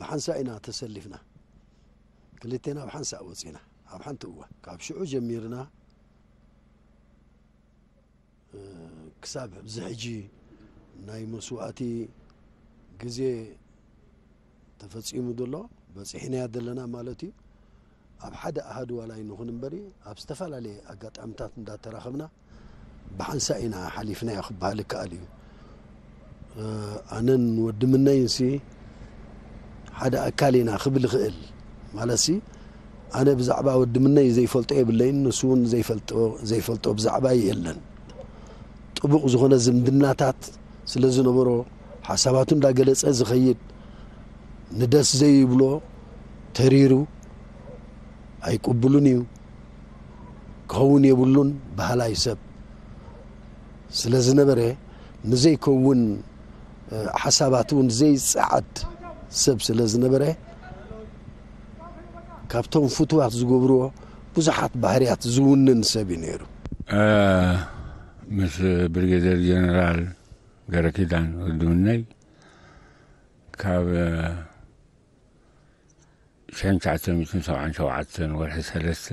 ብሓንሳእ ኢና ተሰሊፍና። ክልቴና ብሓንሳእ ወጺና። ኣብ ሓንቲ እዋን። ካብ ሽዑ ጀሚርና፣ እ፣ ክሳብ እዚ ሕጂ ናይ መስዋእቲ ግዜ ተፈጺሙ ዘሎ፣ በጺሕናዮ ዘለና ማለት እዩ። ኣብ ሓደ ኣሃዱ ዋላ ይንኹን እምበሪ፣ ኣብ ዝተፈላለየ ኣጋጣሚታት እንዳተራኸብና ብሓንሳእ ኢና ሓሊፍናዮ ክበሃል ይከኣል እዩ። እ፣ ኣነን ወዲ ምነይንሲ ሓደ ኣካል ኢና ክብል ይኽእል። ማለትሲ፣ ኣነ ብዛዕባ ወዲ ምነይ ዘይፈልጦ የብለይን፣ ንሱ እውን ዘይፈልጦ፣ ዘይፈልጦ ብዛዕባ የለን። ጥቡቕ ዝኾነ ዝምድናታት ስለ ዝነበሮ፣ ሓሳባቱ እንዳገለጸ ዝኸይድ፣ ንደስ ዘይብሎ ተሪሩ ኣይቅብሉን እዩ፣ ክኸውን የብሉን በሃላይ ሰብ ስለ ዝነበረ፣ ንዘይከውን፣ እ፣ ሓሳባት እውን ዘይጸዓድ ሰብ ስለ ዝነበረ፣ ካብቶም ፍቱዋት ዝገብርዎ ብዙሓት ባህርያት ዝውንን ሰብ እዩ ነይሩ። እ፣ ምስ ብሪጌደር ጀነራል ገረኪዳን ወዲ ምነይ ካብ፣ እ፣ ሽሕን ትሽዓተ ሚእትን ሰብዓን ሸውዓተን ወርሒ ሰለስተ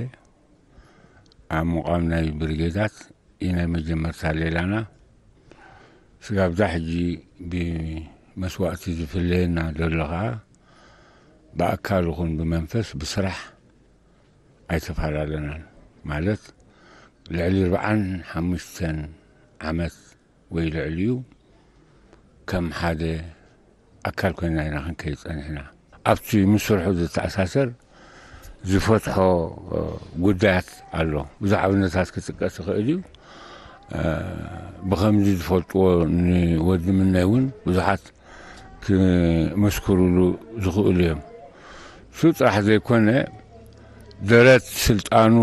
ኣብ ምቋም ናይ ብሪጌዳት እዩ ናይ መጀመርታ ሌላና። ስጋብዛ ሕጂ ብመስዋእቲ ዝፍለየና ዘሎ ኸዓ፣ ብኣካል ይኹን ብመንፈስ፣ ብስራሕ ኣይተፈላለናን። ማለት፣ ልዕሊ ኣርብዓን ሓሙሽተን ዓመት ወይ ልዕሊኡ ከም ሓደ ኣካል ኮይና ኢና ክንከይድ ጸኒሕና። ኣብቲ ምስ ስርሑ ዝተኣሳሰር ዝፈትሖ፣ እ፣ ጉዳያት ኣሎ። ብዙሕ ኣብነታት ክጥቀስ ይኽእል እዩ። እ፣ ብኸምዚ ዝፈልጥዎ ንወዲ ምነይ እውን ብዙሓት ክመስክሩሉ ዝኽእሉ እዮም። እሱ ጥራሕ ዘይኮነ፣ ደረት ስልጣኑ፣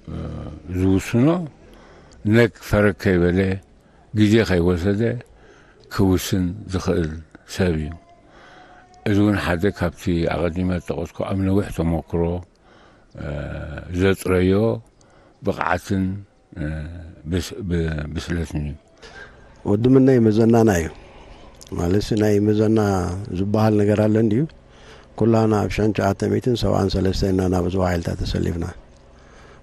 እ፣ ዝውስኖ፣ ነግ ፈረግ ከይበለ፣ ግዜ ከይወሰደ ክውስን ዝኽእል ሰብ እዩ። እዚ እውን ሓደ ካብቲ ኣቐዲመ ዝጠቐስኩ ኣብ ነዊሕ ተመክሮ፣ እ፣ ዘጽረዮ ብቕዓትን፣ እ፣ ብስ-፣ ብ-፣ ብስለትን እዩ። ወዲ ምነይ መዘናና እዩ። ማለት ናይ መዘና ዝበሃል ነገር ኣሎ እንድዩ። ኩላና ኣብ ሽሕን ትሽዓተ ሚእትን ሰብዓን ሰለስተን ኢና ናብ ዝዋ ሓይልታት ተሰሊፍና።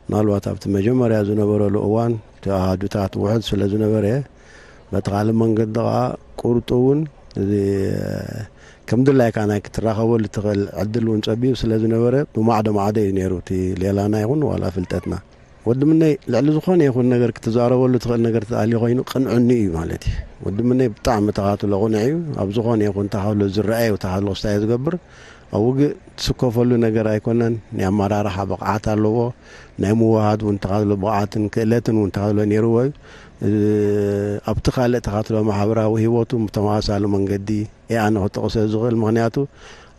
ምናልባት ኣብቲ መጀመርያ ዝነበረሉ እዋን እቲ ኣሃዱታት ውሑድ ስለ ዝነበረ፣ በቲ ካልእ መንገዲ ኸዓ ቁርጡ እውን እዚ ከም ድላይካ ናይ ክትራኸበሉ ትኽእል ዕድል እውን ጸቢብ ስለ ዝነበረ፣ ብማዕዶ ማዕዶ እዩ ነይሩ እቲ ሌላና ይኹን ዋላ ፍልጠትና። ወዲ ምነይ ልዕሊ ዝኾነ ይኹን ነገር ክትዛረበሉ ትኽእል ነገር ተኣልዩ ኮይኑ ቅንዕኒ እዩ ማለት እዩ። ወዲ ምነይ ብጣዕሚ ተኻትሎ ቅኑዕ እዩ። ኣብ ዝኾነ ይኹን ተኻትሎ ዝረኣዩ ተኻትሎ ክስታይ ዝገብር፣ ኣብ ውግእ ትስከፈሉ ነገር ኣይኮነን። ናይ ኣመራርሓ ብቕዓት ኣለዎ። ናይ ምውሃድ እውን ተኻትሎ ብቕዓትን ክእለትን እውን ተኻትሎ ነይርዎ እዩ። እ፣ ኣብቲ ካልእ ተኻትሎ ማሕበራዊ ህይወቱ ብተመሳሳሊ መንገዲ እየ ኣነ ክጠቕሶ ዝኽእል። ምኽንያቱ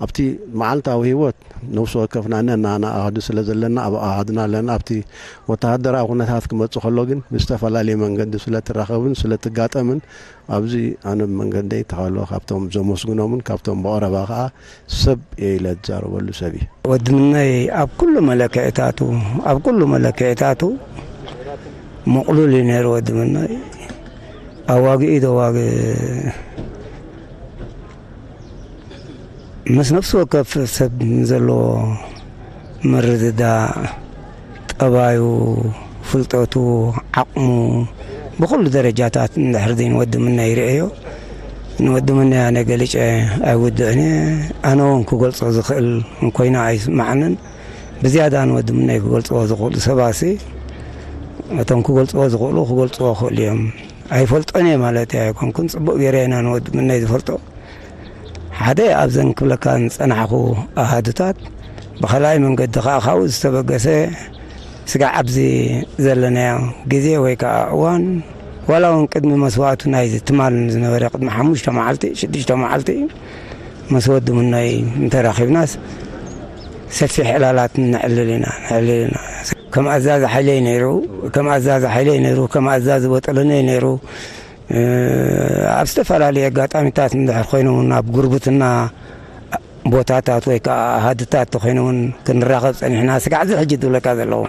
ኣብቲ መዓልታዊ ህይወት ነፍሲ ወከፍና ነናና ኣሃዱ ስለ ዘለና፣ ኣብ ኣሃድና ኣለና። ኣብቲ ወተሃደራዊ ኩነታት ክመጽእ ከሎ ግን ብዝተፈላለየ መንገዲ ስለ ትራኸብን ስለ ትጋጠምን፣ ኣብዚ ኣነ ብመንገደይ ተኻትሎ ካብቶም ዘመስግኖምን ካብቶም ብቐረባ ኸዓ ሰብ እየ ኢለ ዝዛረበሉ ሰብ እዩ። ወዲ ምነይ ኣብ ኩሉ መለክዕታቱ፣ ኣብ ኩሉ መለክዕታቱ ምቕሉል እዩ ነይሩ። ወዲ ምነይ ኣዋግኢ ደዋግእ፣ ምስ ነፍሲ ወከፍ ሰብ ንዘለዎ ምርድዳእ፣ ጠባዩ፣ ፍልጠቱ፣ ዓቕሙ፣ ብኹሉ ደረጃታት እንድሕር ዘይን ወዲ ምነይ ይርእዮ። ንወዲ ምነይ ኣነ ገሊጨ ኣይውድእን እየ። ኣነ እውን ክገልጾ ዝኽእል እንኮይና ኣይስማዓንን። ብዝያዳ ንወዲ ምነይ ክገልጽዎ ዝኽእሉ ሰባሲ፣ እቶም ክገልጽዎ ዝኽእሉ ክገልጽዎ ክኽእሉ እዮም። ኣይፈልጦን እየ ማለት ኣይኮንኩን። ጽቡቕ ገይረ ኢና ንወዲ ምነይ ዝፈልጦ። ሓደ ኣብዘን ክብለካ ዝጸናሕኩ ኣሃዱታት፣ ብኻልኣይ መንገዲ ከኣ ካብኡ ዝተበገሰ ስጋዕ ኣብዚ ዘለናዮ ግዜ ወይ ከኣ እዋን፣ ዋላ እውን ቅድሚ መስዋእቱ ናይዚ ትማል ዝነበረ ቅድሚ ሓሙሽተ መዓልቲ፣ ሽዱሽተ መዓልቲ ምስ ወዲ ምነይ እንተራኺብናስ ሰፊሕ ዕላላት ነዕልል ኢና፣ ነዕልል ኢና። ከም ኣዛዚ ሓይለይ ነይሩ፣ ከም ኣዛዚ ሓይለይ ነይሩ፣ ከም ኣዛዚ ቦጠለነይ ነይሩ። እ፣ ኣብ ዝተፈላለዩ ኣጋጣሚታት እንድሕር ኮይኖም እውን ኣብ ጉርብትና ቦታታት ወይ ከዓ ኣሃድታት ተኮይኖም እውን ክንራኸብ ጸኒሕና። ስጋዕ እዚ ሕጂ ዝብለካ ዘለኹ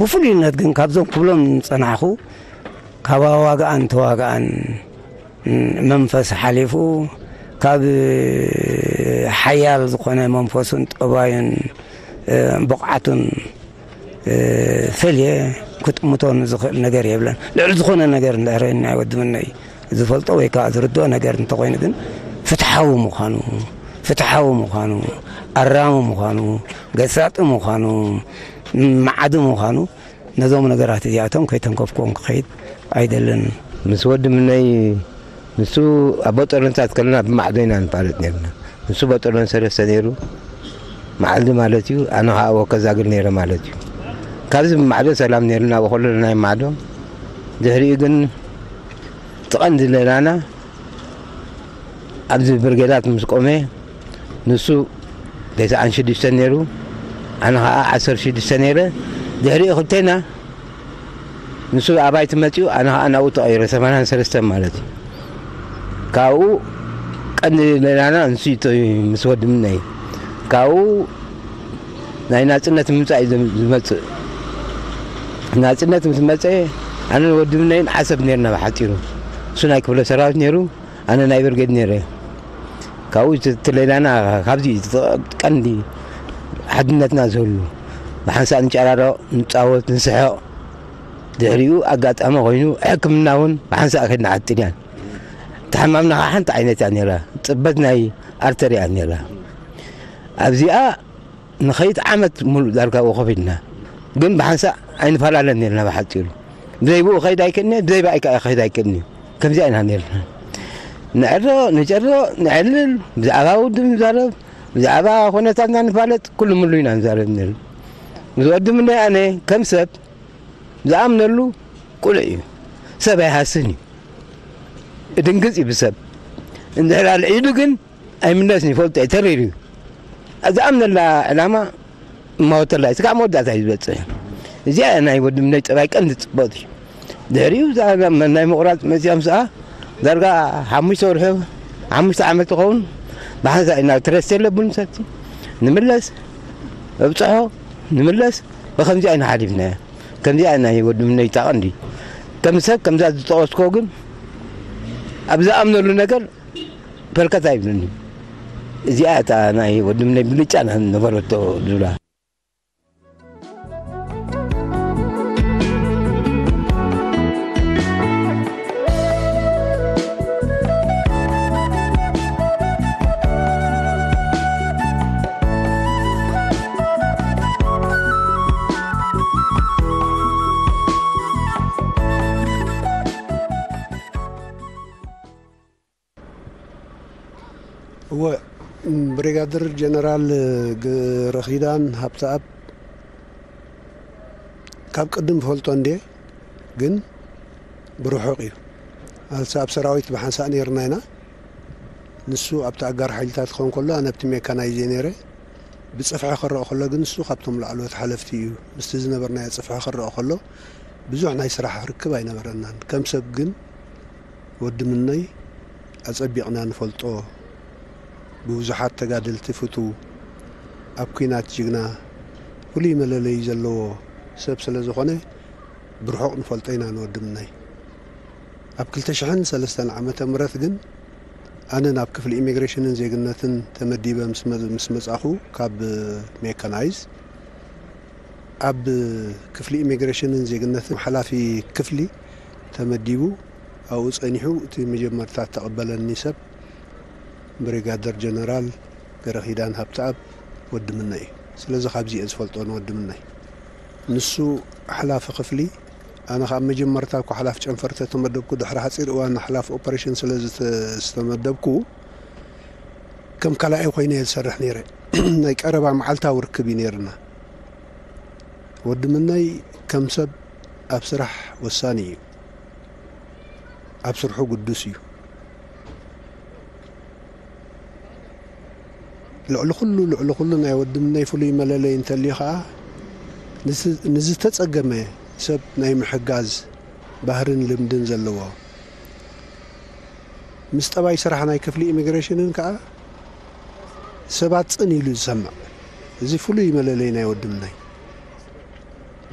ብፍሉይነት ግን ካብዞም ክብሎም ዝጸናሕኩ ካብ ኣዋግኣን ተዋግኣን መንፈስ ሓሊፉ ካብ ሓያል ዝኾነ መንፈሱን ጠባዩን ብቕዓቱን ፈልየ ክጥምቶ ንዝኽእል ነገር የብለን። ልዕሊ ዝኾነ ነገር እንድሕር ናይ ወዲ ምነይ ዝፈልጦ ወይ ከዓ ዝርድኦ ነገር እንተኾይኑ ግን ፍትሓዊ ምዃኑ፣ ፍትሓዊ ምዃኑ፣ ኣራሚ ምዃኑ፣ ገሳጢ ምዃኑ፣ መዓዲ ምዃኑ ነዞም ነገራት እዚኣቶም ከይተንከፍክዎም ክኸይድ ኣይደልን። ምስ ወዲ ምነይ ንሱ ኣብ ቦጦሎንታት ከለና ብማዕዶ ኢና ንፋለጥ ነርና። ንሱ ቦጦሎን ሰለስተ ነይሩ፣ ማዕልዲ ማለት እዩ። ኣነ ከዓ ወከዛግል ነይረ ማለት እዩ። ካብዚ ብማዕዶ ሰላም ነይርና፣ ብከሎ ናይ ማዕዶ። ድሕሪኡ ግን ትቐንዲ ሌላና ኣብዚ ብርጌዳት ምስ ቆመ፣ ንሱ ተስዓን ሽዱሽተን ነይሩ፣ ኣነ ከዓ ዓሰርተ ሽዱሽተ ነይረ። ድሕሪኡ ክልቴና ንሱ ኣባይቲ መፂኡ፣ ኣነ ከዓ ናብኡ ተቐይረ፣ ሰማንያን ሰለስተን ማለት እዩ። ካብኡ ቀንዲ ሌላና ንሱ እዩ፣ ምስ ወዲ ምነይ። ካብኡ ናይ ናፅነት ምምፃእ እዩ ዝም-፣ ዝመፅእ። ናፅነት ምስ መፀ፣ ኣነ ወዲ ምነይን ዓሰብ ነይርና ብሓፂሩ። እሱ ናይ ክፍለ ሰራዊት ነይሩ፣ ኣነ ናይ ብርጌድ ነይረ። ካብኡ እቲ ሌላና ካብዚ እዩ እቲ ቀንዲ ሓድነትና ዝህሉ። ብሓንሳእ ንጨራረቕ፣ ንጻወት፣ ንስሕቕ። ድሕሪኡ ኣጋጣሚ ኮይኑ ሕክምና እውን ብሓንሳእ ከይድና ሓጢር እያን። ተሓማምና ከዓ ሓንቲ ዓይነት እያ ነይራ። ጽበት ናይ ኣርተሪ እያ ነይራ። ኣብዚኣ ንኸይድ ዓመት ሙሉእ ዳርጋ ኣብኡ ኮፍ ኢልና። ግን ብሓንሳእ ኣይንፈላለን ነርና ብሓጺሩ። ብዘይ ብኡ ከይድ ኣይክእልን እየ፣ ብዘይ ብኣይ ከዓ ከይድ ኣይክእልን እዩ። ከምዚኣ ኢና ነርና። ንዕሮ፣ ንጨሮ፣ ንዕልል፣ ብዛዕባ ውድብ ንዛረብ፣ ብዛዕባ ኩነታትና ንፋለጥ፣ ኩሉ ሙሉ ኢና ንዛረብ ነርና። ምስ ወዲ ምነይ ኣነ ከም ሰብ ዝኣምነሉ ቁኑዕ እዩ። ሰብ ኣይሃስን እዩ። እድንግጽ እዩ ብሰብ። እንድሕር ኣልዒሉ ግን ኣይምለስን ይፈልጦ እየ፣ ተሪር እዩ። ዝኣምነላ ዕላማ እማወተላ እዩ። ስጋዕ መወዳእታ እዩ ዝበጽሕ። እዚኣ ናይ ወዲ ምነይ ጠባይ ቀንዲ ጽብቕቲ። ድሕሪኡ እዛ ናይ ምቑራጽ መጽያ ምስኣ ዳርጋ ሓሙሽተ ወርሒ፣ ሓሙሽተ ዓመት ትኸውን ብሓንሳእ ኢና ትረስት የለብን ሰቲ። ንምለስ፣ እብጽሖ፣ ንምለስ፣ ብኸምዚኣ ኢና ሓሊፍናዮ። ከምዚኣ ናይ ወዲ ምነይ እታ ቀንዲ። ከም ሰብ ከምዛ ዝጠቐስኮ ግን ኣብ ዝኣምነሉ ነገር ፈልከት ኣይብልን እዩ። እዚኣ እታ ናይ ወዲ ምነይ ብልጫ ነበረቶ ዝብላ። እወ፣ ብሪጋደር ጀነራል ገብረኺዳን ሃብተኣብ ካብ ቅድም ፈልጦ እንዴ፣ ግን ብርሑቕ እዩ። ኣልሳ ኣብ ሰራዊት ብሓንሳእ ነይርና ኢና። ንሱ ኣብቲ ኣጋር ሓይልታት ክኸውን ከሎ፣ ኣነ ኣብቲ ሜካናይዝ እየ ነይረ። ብጽፍሒ ክረአ ከሎ ግን ንሱ ካብቶም ላዕለዎት ሓለፍቲ እዩ። ምስቲ ዝነበርናዮ ጽፍሒ ክረአ ከሎ ብዙሕ ናይ ስራሕ ርክብ ኣይነበረናን። ከም ሰብ ግን ወዲ ምነይ ኣጸቢቕና ንፈልጦ፣ ብብዙሓት ተጋደልቲ ፍቱው፣ ኣብ ኲናት ጅግና፣ ፍሉይ መለለዪ ዘለዎ ሰብ ስለ ዝኾነ ብርሑቕ ንፈልጦ ኢና ንወዲ ምነይ። ኣብ ክልተ ሽሕን ሰለስተን ዓመተ ምህረት ግን ኣነ ናብ ክፍሊ ኢሚግሬሽንን ዜግነትን ተመዲበ ምስ መ-፣ ምስ መጻኹ ካብ ሜካናይዝ፣ ኣብ ክፍሊ ኢሚግሬሽንን ዜግነትን ሓላፊ ክፍሊ ተመዲቡ ኣብኡ ጸኒሑ እቲ መጀመርታ እተቐበለኒ ሰብ ብሪጋደር ጀነራል ገረኺዳን ሃብተኣብ ወዲ ምነ እዩ። ስለዚ ካብዚ እየ ዝፈልጦ ንወዲ ምነይ። ንሱ ሓላፊ ክፍሊ፣ ኣነ ከኣ መጀመርታ እኮ ሓላፊ ጨንፈር ተተመደብኩ፣ ድሕሪ ሓጺር እዋን ሓላፊ ኦፐሬሽን ስለ ዝተ-፣ ዝተመደብኩ፣ ከም ካልኣይ ኮይነ እየ ዝሰርሕ ነይረ። ናይ ቀረባ መዓልታዊ ርክብ እዩ ነይርና። ወዲ ምነይ ከም ሰብ ኣብ ስራሕ ወሳኒ እዩ። ኣብ ስርሑ ግዱስ እዩ። ልዕሊ ኩሉ፣ ልዕሊ ኩሉ ናይ ወዲ ምነይ ፍሉይ መለለይ እንተልዩ ኸኣ፣ ንዝ-፣ ንዝተጸገመ ሰብ ናይ ምሕጋዝ ባህርን ልምድን ዘለዎ። ምስ ጠባይ ስራሕ ናይ ክፍሊ ኢሚግሬሽንን ከኣ ሰባት ጽን ኢሉ ዝሰምዕ። እዚ ፍሉይ መለለይ ናይ ወዲ ምነይ።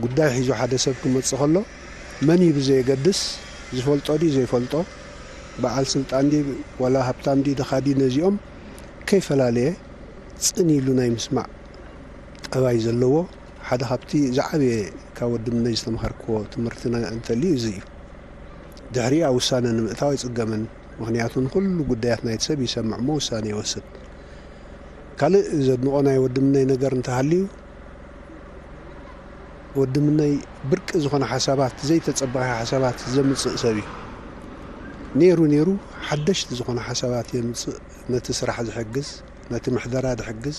ጉዳይ ሒዙ ሓደ ሰብ ክመጽእ ከሎ፣ መን እዩ ብዘየገድስ፣ ዝፈልጦ ድዩ ዘይፈልጦ፣ በዓል ስልጣን ድዩ ዋላ ሃብታም ድዩ ድኻ ድዩ ነዚኦም ከይፈላለየ ጽን ኢሉ ናይ ምስማዕ ጠባይ ዘለዎ ሓደ ካብቲ ዝዓበየ ካብ ወዲ ምነይ ዝተምሃርክዎ ትምህርትና እንተልዩ እዚ እዩ። ድሕሪኡ ኣብ ውሳነ ንምእታው ኣይጽገምን። ምኽንያቱ ንኹሉ ጉዳያት ናይቲ ሰብ ይሰምዕ እሞ ውሳነ ይወስድ። ካልእ ዘድንቖ ናይ ወዲ ምነይ ነገር እንተሃልዩ፣ ወዲ ምነይ ብርቂ ዝኾነ ሓሳባት፣ ዘይተጸበኻ ሓሳባት ዘምጽእ ሰብ እዩ። ነይሩ ነይሩ ሓደሽቲ ዝኾነ ሓሳባት የምጽእ፣ ነቲ ስራሕ ዝሕግዝ፣ ነቲ ምሕደራ ዝሕግዝ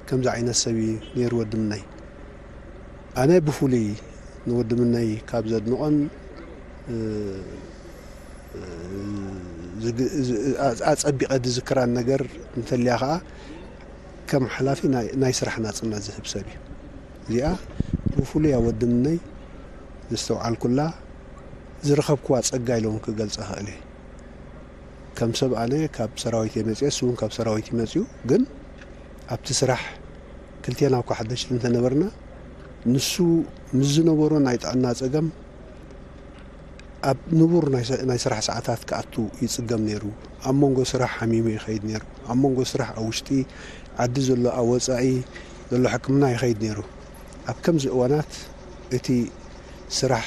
ከምዚ ዓይነት ሰብ እዩ ነይሩ ወዲ ምነይ። ኣነ ብፍሉይ ንወዲ ምነይ ካብ ዘድንቖን፣ እ፣ እ፣ ዝግ-፣ ዝ-፣ ኣ-፣ ኣጸቢቐ ዝዝክራን ነገር እንተልያ ኸኣ፣ ከም ሓላፊ ናይ፣ ናይ ስራሕ ናጽነት ዝህብ ሰብ እዩ። እዚኣ ብፍሉይ ኣብ ወዲ ምነይ ዘስተውዓልኩላ፣ ዝረኸብክዋ ጸጋ ኢለ እውን ክገልጻ እኽእል እየ። ከም ሰብ ኣነ ካብ ሰራዊት እየ መጽየ፣ እሱ እውን ካብ ሰራዊት እዩ መጽዩ። ግን ኣብቲ ስራሕ ክልቴና እኳ ሓደሽቲ እንተነበርና፣ ንሱ ምስ ዝነበሮ ናይ ጥዕና ጸገም ኣብ ንቡር ናይ ሰ-፣ ናይ ስራሕ ሰዓታት ክኣቱ ይጽገም ነይሩ። ኣብ መንጎ ስራሕ ሓሚሙ ይኸይድ ነይሩ። ኣብ መንጎ ስራሕ ኣብ ውሽጢ ዓዲ ዘሎ ኣብ ወጻኢ ዘሎ ሕክምና ይኸይድ ነይሩ። ኣብ ከምዚ እዋናት እቲ ስራሕ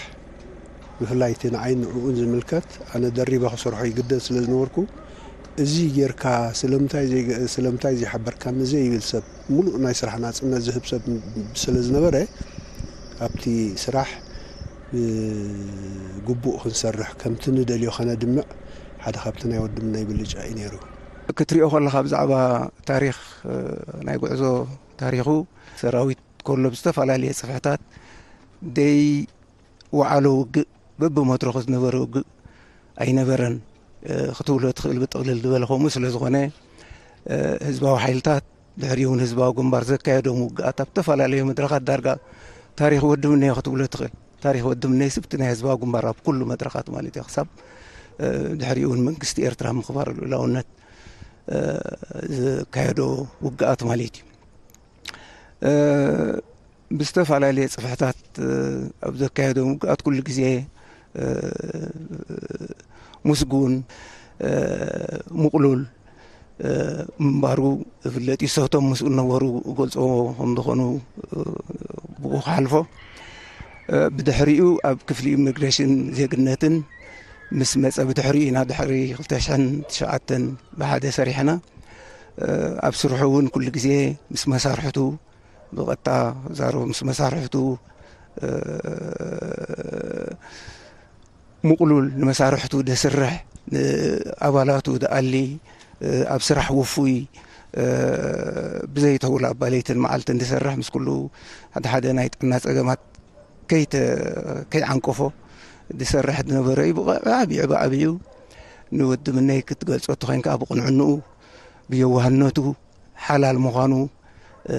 ብፍላይ እቲ ንዓይን ንዕኡን ዝምልከት ኣነ ደሪበ ክሰርሖ ይግደድ ስለ ዝነበርኩ፣ እዚ ጌርካ ስለምንታይ ዘይገ-፣ ስለምንታይ ዘይሓበርካኒ ዘይብል ሰብ፣ ሙሉእ ናይ ስራሕ ናጽነት ዝህብ ሰብ ስለ ዝነበረ፣ ኣብቲ ስራሕ ብግቡእ ክንሰርሕ፣ ከምቲ ንደልዮ ከነድምዕ ሓደ ካብቲ ናይ ወዲ ምነይ ብልጫ እዩ ነይሩ። ክትሪኦ ከለኻ ብዛዕባ ታሪኽ፣ እ፣ ናይ ጉዕዞ ታሪኹ፣ ሰራዊት ከሎ ብዝተፈላለየ ጽፍሕታት ደይ ወዓሎ ውግእ፣ በብመድረኹ ዝነበረ ውግእ ኣይነበረን፣ እ፣ ክትብሎ ትኽእል። ብጥቕልል ዝበለ ከምኡ ስለ ዝኾነ፣ እ፣ ህዝባዊ ሓይልታት ድሕሪኡ እውን ህዝባዊ ግንባር ዘካየዶም ውግኣት ኣብ ዝተፈላለዩ መድረኻት ዳርጋ ታሪኽ ወዲ ምነዮ ክትብሎ ትኽእል። ታሪኽ ወዲ ምነይ ስብቲ ናይ ህዝባዊ ግንባር ኣብ ኩሉ መድረኻት ማለት እዩ። ክሳብ፣ እ፣ ድሕሪኡ እውን መንግስቲ ኤርትራ ምኽባር ልኡላውነት፣ እ፣ ዘካየዶ ውግኣት ማለት እዩ። እ፣ ብዝተፈላለየ ጽፍሕታት፣ እ፣ ኣብ ዘካየዶም ውግኣት ኩሉ ግዜ፣ እ፣ ምስጉን፣ እ፣ ምቕሉል፣ እ፣ ምንባሩ ዝፍለጥ እዩ። ሰቶም ምስኡ ዝነበሩ ገልጽዎ ከም ዝኾኑ፣ እ፣ ብኡ ክሓልፎ። እ፣ ብድሕሪኡ ኣብ ክፍሊ ኢሚግሬሽን ዜግነትን ምስ መጸ ብድሕሪኡ ኢና ድሕሪ ክልተ ሽሕን ትሽዓተን ብሓደ ሰሪሕና። እ፣ ኣብ ስርሑ እውን ኩሉ ግዜ ምስ መሳርሕቱ ብቐጥታ ዛረቡ ምስ መሳርሕቱ፣ እ፣ ምቕሉል ንመሳርሕቱ ደስርሕ፣ ንኣባላቱ ደኣሊ፣ እ፣ ኣብ ስራሕ ውፉይ፣ እ፣ ብዘይተውላ ኣብ ለይትን መዓልትን ዝሰርሕ ምስ ኩሉ ሓደ ሓደ ናይ ጥዕና ጸገማት ከይተ-፣ ከይዓንቀፎ ዝሰርሕ ዝነበረ እዩ። ብቐ-፣ ብዓቢዑ፣ ብዓቢዑ ንወዲ ምነይ ክትገልጾ ተኾይንካ ብቕንዕንኡ፣ ብየዋህነቱ፣ ሓላል ምዃኑ፣ እ፣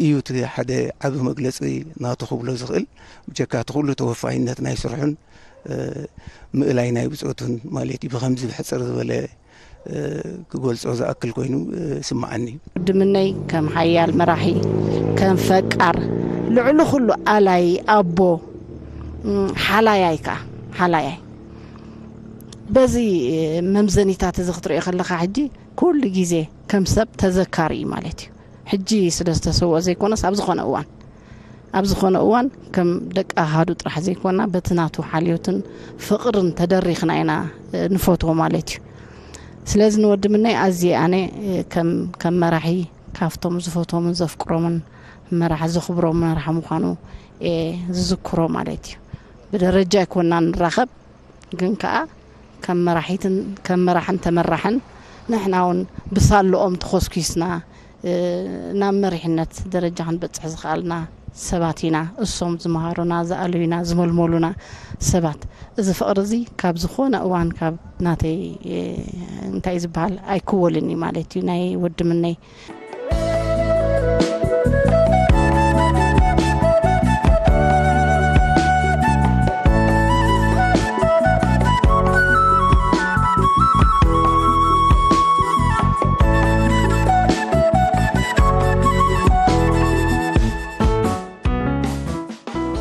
እዩ እቲ ሓደ ዓቢ መግለጺ ናቱ ክብሎ ዝኽእል። ብጀካ እቲ ኩሉ ተወፋይነት ናይ ስርሑን፣ እ፣ ምእላይ ናይ ብጾቱን ማለት እዩ። ብኸምዚ ብሕጽር ዝበለ፣ እ፣ ክገልጾ ዝኣክል ኮይኑ፣ እ፣ ስምዓኒ። ወዲ ምነይ ከም ሓያል መራሒ፣ ከም ፈቃር፣ ልዕሊ ኩሉ ኣላይ ኣቦ፣ እም፣ ሓላያይ ከኣ፣ ሓላያይ። በዚ፣ እ፣ መምዘኒታት እዚ ክትሪኦ ከለኻ ሕጂ ኩሉ ግዜ ከም ሰብ ተዘካሪ እዩ ማለት እዩ። ሕጂ ስለ ዝተሰውኦ ዘይኮነስ ኣብ ዝኾነ እዋን፣ ኣብ ዝኾነ እዋን ከም ደቂ ኣሃዱ ጥራሕ ዘይኮና በቲ ናቱ ሓልዮትን ፍቕርን ተደሪኽና ኢና፣ እ፣ ንፈትዎ ማለት እዩ። ስለዚ ንወዲ ምነይ ኣዝየ ኣነ፣ እ፣ ከም፣ ከም መራሒ ካብቶም ዝፈትዎምን ዘፍቅሮምን መራሕ ዘኽብሮም መራሕ ምዃኑ እየ ዝዝክሮ ማለት እዩ። ብደረጃ ኣይኮና ንራኸብ፣ ግን ከኣ ከም መራሒትን ከም መራሕን ተመራሕን ንሕና እውን ብሳልኦም ተኾስኲስና፣ እ፣ ናብ መሪሕነት ደረጃ ክንበጽሕ ዝኸኣልና ሰባት ኢና። እሶም ዝመሃሩና፣ ዝኣለዩና፣ ዝመልመሉና ሰባት። እዚ ፍቕሪ እዚ ካብ ዝኾነ እዋን ካብ ናተይ፣ እ፣ እንታይ እዩ ዝበሃል ኣይክወልን እዩ ማለት እዩ። ናይ ወዲ ምነይ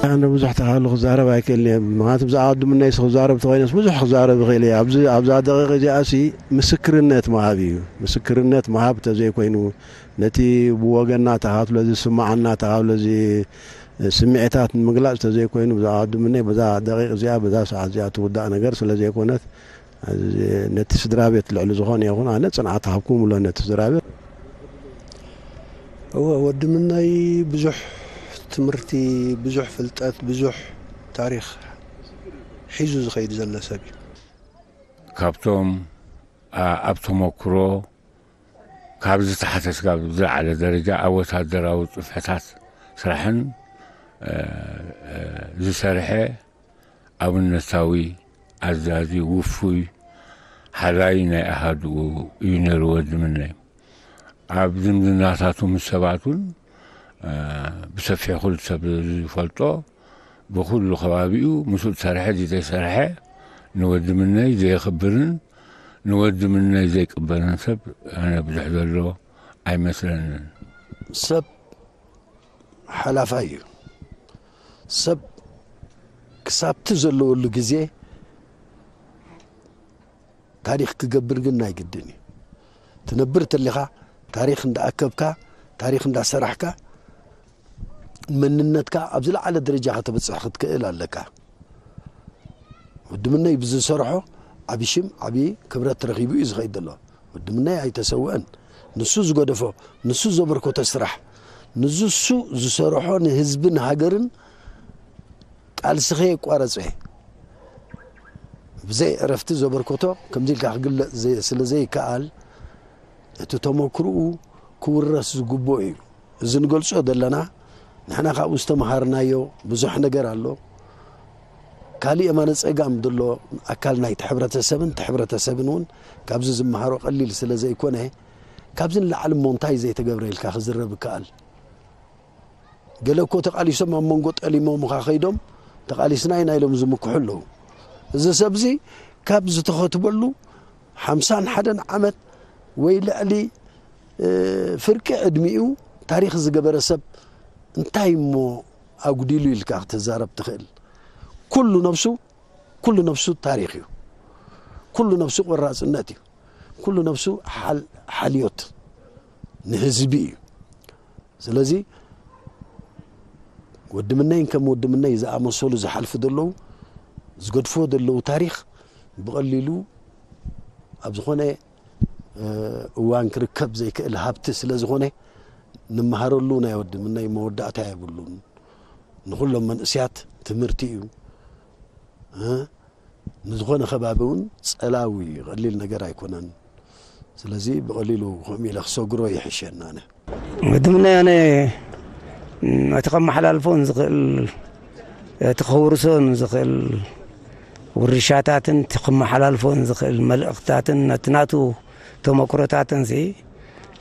ኣነ ብዙሕ ኣሉ ክዛረብ ኣይክእልን እየ። ምክንያቱ ብዛዕባ ወዲ ምነይስ ክዛረብ ተኮይነስ ብዙሕ ክዛረብ ይኽእል እየ። ኣብዚ ኣብዛ ደቂቕ እዚኣሲ ምስክርነት ምሃብ እዩ። ምስክርነት ምሃብ ተዘይኮይኑ ነቲ ብወገንና ተኻትሎ ዝስማዓና ተኻትሎ እዚ ስምዒታት ንምግላጽ ተዘይኮይኑ ብዛዕባ ወዲ ምነይ በዛ ደቂቕ እዚኣ በዛ ሰዓት እዚኣ ትውዳእ ነገር ስለ ዘይኮነት ነቲ ስድራ ቤት ልዕሊ ዝኾነ ይኹን ኣነ ጽንዓት ሃብኩም ብሎ ነቲ ስድራ ቤት። እወ፣ ወዲ ምነይ ብዙሕ ትምህርቲ፣ ብዙሕ ፍልጠት፣ ብዙሕ ታሪኽ ሒዙ ዝኸይድ ዘሎ ሰብ እዩ። ካብቶም ኣብ ተመክሮ ካብ ዝተሓተት ካብ ዝለዓለ ደረጃ ኣብ ወታደራዊ ጽፍሕታት ስራሕን ዝሰርሐ ኣብነታዊ ኣዛዚ ውፉይ ሓላይ ናይ ኣሃድኡ እዩ ነይሩ ወዲ ምነይ። ኣብ ዝምድናታቱ ምስ ሰባት እውን ብሰፊሑ ኩሉ ሰብ ዝፈልጦ ብኩሉ ከባቢኡ ምስኡ ዝሰርሐ ዘይሰርሐ ንወዲ ምነይ ዘየኽብርን ንወዲ ምነይ ዘይቅበልን ሰብ ኣነ ብዙሕ ዘሎ ኣይመስለንን። ሰብ ሓላፋይ እዩ። ሰብ ክሳብቲ ዘለወሉ ግዜ ታሪኽ ክገብር ግን ናይ ግድን እዩ። ትነብር ተሊኻ ታሪኽ እንዳኣከብካ ታሪኽ እንዳሰራሕካ መንነትካ ኣብ ዝለዓለ ደረጃ ከተበፅሕ ክትክእል ኣለካ። ወዲ ምነይ ብዝሰርሖ ዓቢ ሽም ዓቢ ክብረት ረኺቡ እዩ ዝኸይድ ዘሎ። ወዲ ምነይ ኣይተሰውአን። ንሱ ዝገደፎ ንሱ ዘበርኮቶ ስራሕ ንዝሱ ዝሰርሖ ንህዝብን ሃገርን ቃልሲ ከየቋረፀ ብዘይ ዕረፍቲ ዘበርኮቶ ከምዚ ኢልካ ክግለፅ ስለ ዘይከኣል እቲ ተመክርኡ ክውረስ ዝግብኦ እዩ። እዚ ንገልፆ ዘለና ንሕና ካብኡ ዝተምሃርናዮ ብዙሕ ነገር ኣሎ። ካሊእ የማነ ፀጋም ዘሎ ኣካል ናይቲ ሕብረተሰብን እቲ ሕብረተሰብን እውን ካብዚ ዝመሃሮ ቀሊል ስለ ዘይኮነ ካብዚ ንላዕሊ እሞ እንታይ ዘይተገብረ ኢልካ ክዝረብ ይከኣል። ገለ እኮ ተቓሊሶም ኣብ መንጎ ጠሊሞምኻ ከይዶም ተቓሊስና ኢና ኢሎም ዝምክሑ ኣለዉ። እዚ ሰብዚ ካብ ዝተኸትበሉ ሓምሳን ሓደን ዓመት ወይ ልዕሊ ፍርቂ ዕድሚኡ ታሪኽ ዝገበረ ሰብ እንታይ እሞ ኣጉዲሉ ኢልካ ክትዛረብ ትኽእል? ኩሉ ነብሱ ኩሉ ነብሱ ታሪኽ እዩ። ኩሉ ነብሱ ቆራፅነት እዩ። ኩሉ ነብሱ ሓልዮት ንህዝቢ እዩ። ስለዚ ወዲ ምነይን ከም ወዲ ምነይ ዝኣመሰሉ ዝሓልፉ ዘለዉ ዝገድፍዎ ዘለዉ ታሪኽ ብቐሊሉ ኣብ ዝኾነ እዋን ክርከብ ዘይክእል ሃብቲ ስለ ዝኾነ ንምሃረሉ ናይ ወዲ ምነይ መወዳእታ የብሉን። ንኹሎም መንእስያት ትምህርቲ እዩ። ንዝኾነ ከባቢ እውን ጸላዊ እዩ፣ ቀሊል ነገር ኣይኮነን። ስለዚ ብቐሊሉ ከምኡ ኢለ ክሰግሮ ይሕሸኒ ኣነ። ወዲ ምነይ ኣነ እቲ ከመሓላልፎን ዝኽእል እቲ ከውርሶን ዝኽእል ውርሻታትን እቲ ከመሓላልፎን ዝኽእል መልእኽትታትን ነቲ ናቱ ተመክሮታትን ሲ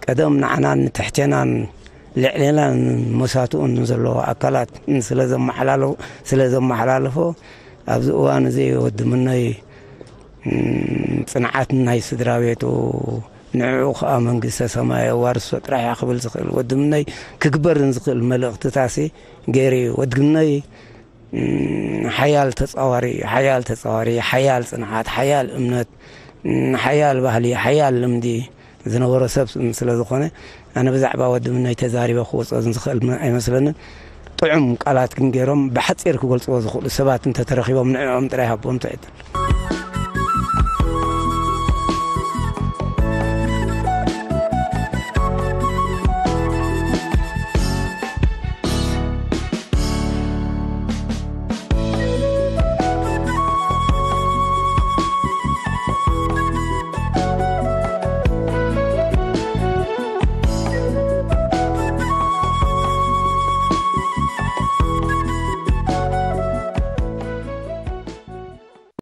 ቀደም ንዓናን ንትሕቴናን ልዕሌናን መሳትኡን ንዘለዎ ኣካላት ስለ ዘመሓላለፎ ኣብዚ እዋን እዚ ወዲ ምነይ ጽንዓት ናይ ስድራ ቤቱ ንዕኡ ከዓ መንግስተ ሰማይ ኣዋርሶ ጥራሕ እያ ክብል ዝኽእል ወዲ ምነይ ክግበርን ዝኽእል መልእኽትታሲ ገይሩ እዩ። ወዲ ምነይ ሓያል ተፃዋሪ እዩ። ሓያል ተፃዋሪ፣ ሓያል ፅንዓት፣ ሓያል እምነት፣ ሓያል ባህሊ፣ ሓያል ልምዲ ዝነበሮ ሰብ ስለ ዝኾነ ኣነ ብዛዕባ ወዲ ምነይ ተዛሪበ ክወፅኦ ዝኽእል ኣይመስለንን። ጥዑም ቃላት ግን ገይሮም ብሓፂር ክገልፅዎ ዝኽእሉ ሰባት እንተተረኺቦም ንዕኦም ጥራይ ሃቦም ትዕድል።